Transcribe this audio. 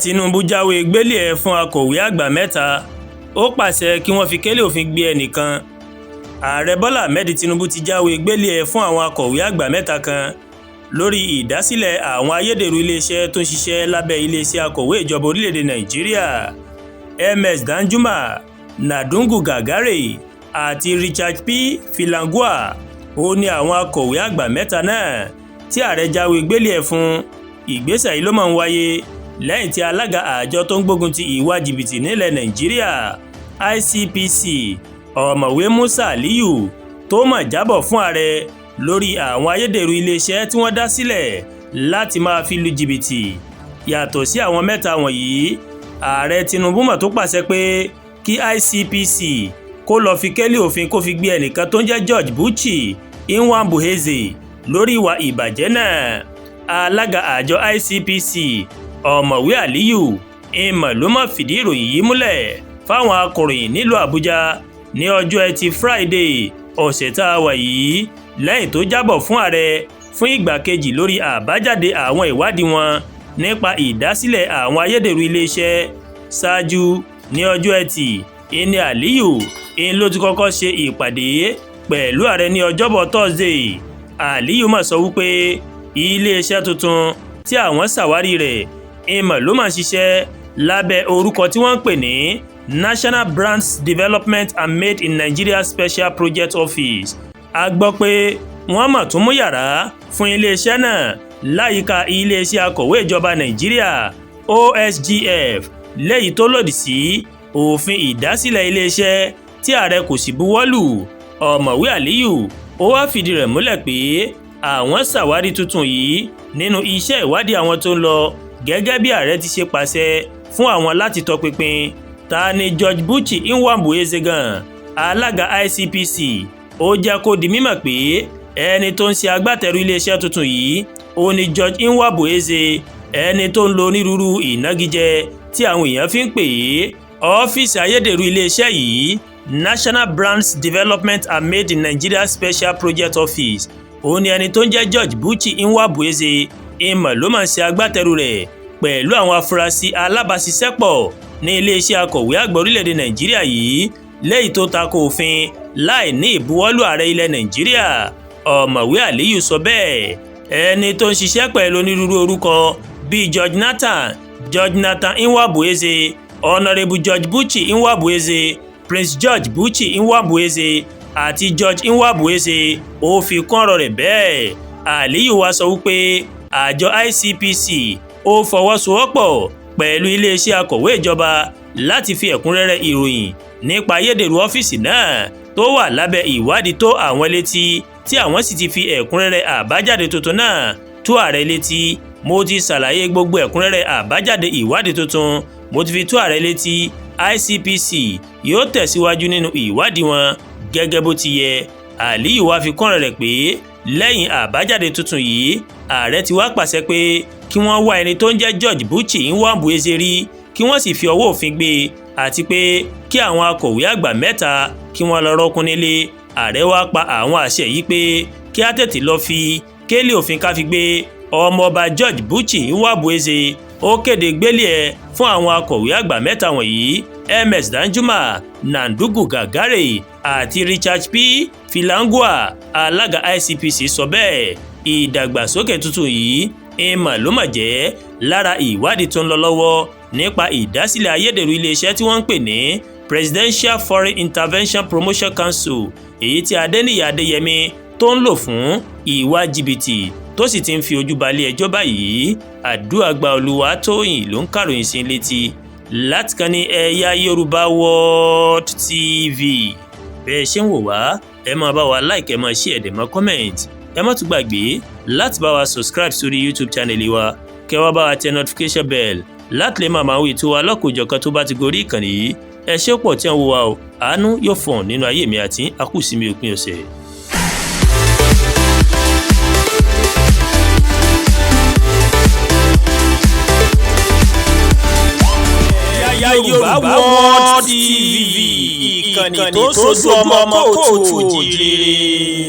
Tinubu jáwèé gbélé ẹ̀ fún akọ̀wé àgbà mẹ́ta, ó pàṣẹ kí wọ́n fi kélé òfin gbé ẹnìkan. Ààrẹ Bọ́lá Ahmed Tinubu ti jáwèé gbélé ẹ̀ fún àwọn akọ̀wé àgbà mẹ́ta kan lórí ìdásílẹ̀ àwọn ayédèrú iléeṣẹ́ tó ń ṣiṣẹ́ lábẹ́ iléeṣẹ́ akọ̀wé ìjọba orílẹ̀-èdè Nàìjíríà, Ms Danjuma, Nadungu Gagare àti Richard P. Filangua. Ó ní àwọn akọ̀wé àgbà mẹ́ta náà tí ààrẹ jáwèé gbélé ẹ̀ fún. Ìgbésẹ̀ yìí ló máa ń wáyé lẹ́yìn tí alága àjọ tó ń gbógun ti ìwà jìbìtì nílẹ̀ Nàìjíríà, ICPC, Ọ̀mọ̀wé Musa Aliyu, tó mọ̀ jábọ̀ fún ààrẹ lórí àwọn ayédèrú iléeṣẹ́ tí wọ́n dá sílẹ̀ láti máa fi lu jìbìtì. Yàtọ̀ sí àwọn mẹ́ta wọ̀nyí, ààrẹ Tinubu mọ̀ tó pàṣẹ pé kí ICPC kó lọ́ọ́ fi kélé òfin kó fi gbé ẹnìkan tó ń jẹ́ George Buchi Nwabueze lórí ìwà ìbàjẹ́ náà. Alága àjọ ICPC, Ọ̀mọ̀wé Aliyu, ìmọ̀ ló mọ̀ fìdí ìròyìn yìí múlẹ̀ fáwọn akọ̀ròyìn nílùú Àbújá ní ọjọ́ Ẹtì Friday ọ̀sẹ̀ tá a wà yìí, lẹ́yìn tó jábọ̀ fún ààrẹ fún ìgbà kejì lórí àbájáde àwọn ìwádìí wọn nípa ìdásílẹ̀ àwọn ayédèrú iléeṣẹ́. Ṣáájú ní ọjọ́ Ẹtì, ìní Aliyu ń ló ti kọ́kọ́ ṣe ìpàdé pẹ̀lú ààrẹ ní ọjọ́bọ̀ Thursday. Aliyu mà sọ wípé iléeṣẹ́ tuntun tí àwọn ṣàwárí rẹ̀ ìmọ̀ ló máa ń ṣiṣẹ́ lábẹ́ orúkọ tí wọ́n ń pè ní National Brands Development and Made in Nigeria Special Project Office. A gbọ́ pé wọ́n mọ̀ tún mú yàrá fún iléeṣẹ́ náà láyìíká iléeṣẹ́ akọ̀wé ìjọba Nàìjíríà, OSGF, léyìí tó lòdì sí òfin ìdásílẹ̀ iléeṣẹ́ tí ààrẹ kò sì buwọ́lù. Ọ̀mọ̀wé Aliyu ó wá fìdí rẹ̀ múlẹ̀ pé àwọn ṣàwárí tuntun yìí nínú iṣẹ́ ìwádìí àwọn tó ń lọ gẹ́gẹ́ bí ààrẹ ti ṣe pàṣẹ fún àwọn láti tọpinpin ta ni George Buchi Nwabueze gan. Alága ICPC ó jẹ́ kó di mímọ̀ pé ẹni tó ń ṣe agbátẹrù iléeṣẹ́ tuntun yìí ó ní George Nwabueze, ẹni tó ń lo onírúurú ìnagijẹ tí àwọn èèyàn fi ń pè é. Ọ́fíìsì ayédèrú iléeṣẹ́ yìí, National Brands Development and Made in Nigeria Special Project Office, ó ní ẹni tó ń jẹ́ George Buchi Nwabueze ìmọ̀ ló máa ń ṣe agbátẹrù rẹ̀ pẹ̀lú àwọn afurasí alábàáṣiṣẹ́pọ̀ ní iléeṣẹ́ akọ̀wé àgbà orílẹ̀-èdè Nàìjíríà yìí, léyìí tó tako òfin láì ní ìbuwọ́lù ààrẹ ilẹ̀ Nàìjíríà. Ọ̀mọ̀wé Aliyu sọ bẹ́ẹ̀. Ẹni tó ń ṣiṣẹ́ pẹ̀lú onírúurú orúkọ bíi George Nathan, George Nathan Nwabueze, Honourable George Buchi Nwabueze, Prince George Buchi Nwabueze àti George Nwabueze, ó fi kún ọ̀rọ̀ rẹ̀ bẹ́ẹ̀. Aliyu wá sọ wípé àjọ ICPC ó fọwọ́sowọ́pọ̀ pẹ̀lú iléeṣẹ́ akọ̀wé ìjọba láti fi ẹ̀kúnrẹ́rẹ́ ìròyìn nípa ayédèrú ọ́fíìsì náà tó wà lábẹ́ ìwádìí tó àwọn létí, tí àwọn sì ti fi ẹ̀kúnrẹ́rẹ́ àbájáde tuntun náà tó ààrẹ létí. Mo ti ṣàlàyé gbogbo ẹ̀kúnrẹ́rẹ́ àbájáde ìwádìí tuntun, mo ti fi tó ààrẹ létí. ICPC yóò tẹ̀síwájú nínú ìwádìí wọn gẹ́gẹ́ bó ti yẹ. Aliyu wá fi kún ọ̀rọ̀ rẹ̀ pé lẹ́yìn àbájáde tuntun yìí, ààrẹ ti wá pàṣẹ pé kí wọ́n wá ẹni tó ń jẹ́ George Buchi Nwabueze rí, kí wọ́n sì fi ọwọ́ òfin gbé e, àti pé kí àwọn akọ̀wé àgbà mẹ́ta kí wọ́n lọ rọ́kùn nílé. Ààrẹ wá pa àwọn àṣẹ yìí pé kí á tètè lọ fi kélé òfin ká fi gbé ọmọọba George Buchi Nwabueze. Ó kéde gbélé ẹ̀ fún àwọn akọ̀wé àgbà mẹ́ta wọ̀nyí, Ms Danjuma, Nandugu Gagare àti Richard P. Filangua. Alága ICPC sọ bẹ́ẹ̀. Ìdàgbàsókè tuntun yìí ìmọ̀ ló mà jẹ́ lára ìwádìí tó ń lọ lọ́wọ́ nípa ìdásílẹ̀ ayédèrú iléeṣẹ́ tí wọ́n ń pè ní Presidential Foreign Intervention Promotion Council, èyí tí Adéníyì Adéyẹmí tó ń lò fún ìwà jìbìtì tó sì ti ń fi ojú balẹ̀ ẹjọ́ báyìí. Àdúràgbà Olúwatóyìn ló ń kàròyìn sí létí láti kan ní Ẹ̀yà Yorùbá World TV. Bẹ́ẹ̀ ṣe ń wò wá, ẹ máa bá wa like, ẹ máa share, ẹ dẹ̀ máa comment. Ẹ má tún gbàgbé láti bá wa subscribe sórí YouTube channel wa, kẹ́ wá bá wa tẹ notification bell láti lè máa wo ètò wa lọ́kòjọ̀kan tó bá ti gorí ìkànnì yìí. Ẹ ṣé pọ̀ tí ẹ̀ ń wò wá o. Àánú yóò fọ̀n nínú ayé mi àti akúsìmí òpin ọ̀sẹ̀. Yorùbá World TV, ìkànnì tó ń sojú ọmọ kóòtù òjìrè.